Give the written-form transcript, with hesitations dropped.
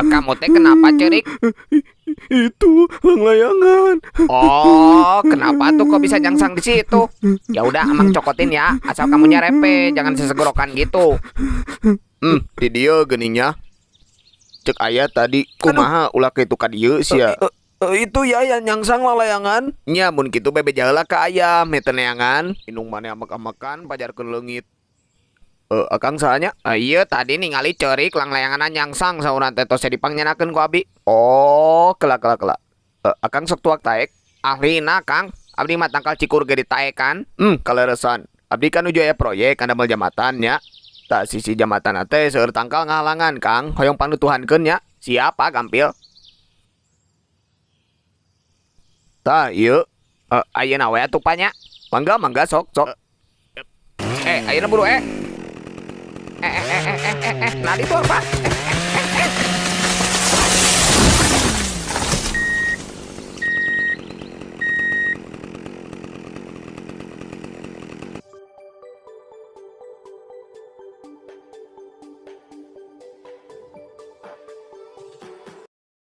Kamu teh kenapa cerik? Itu langlayangan. Oh, kenapa tuh kok bisa nyangsang di situ? Ya udah, Amang cokotin ya. Asal kamunya repe, jangan sesegorokan gitu. Di dieu geuning nya. Cek aya tadi kumaha ulah kitu ka dieu sia. Itu ya yang nyangsang layangan. Nya mun kitu bebeja heula ka ayah meh teu neangan. Indung maneh ambek-ambekan pajarkeun leungit. Akang saha nya? Iya tadi ningali ceurik langlayangan nyangsang saurang teh tos dipangnyenakeun ku abi. Oh, kela kela kela. Akang sok tuak taek? Ahlina, Kang. Abdi mah tangkal cikur ge ditaekan. Kaleresan. Abdi kan nuju aya proyek ngadamel jambatan nya. Tah sisi jambatan teh seueur tangkal ngahalangan, Kang. Hoyong pangnutuhankeun nya. Siapa gampil? Tah ieu. Ayeuna we atuh nya. Mangga mangga sok sok. Ayeuna buru eh. Eh eh eh eh eh eh, nah itu apa?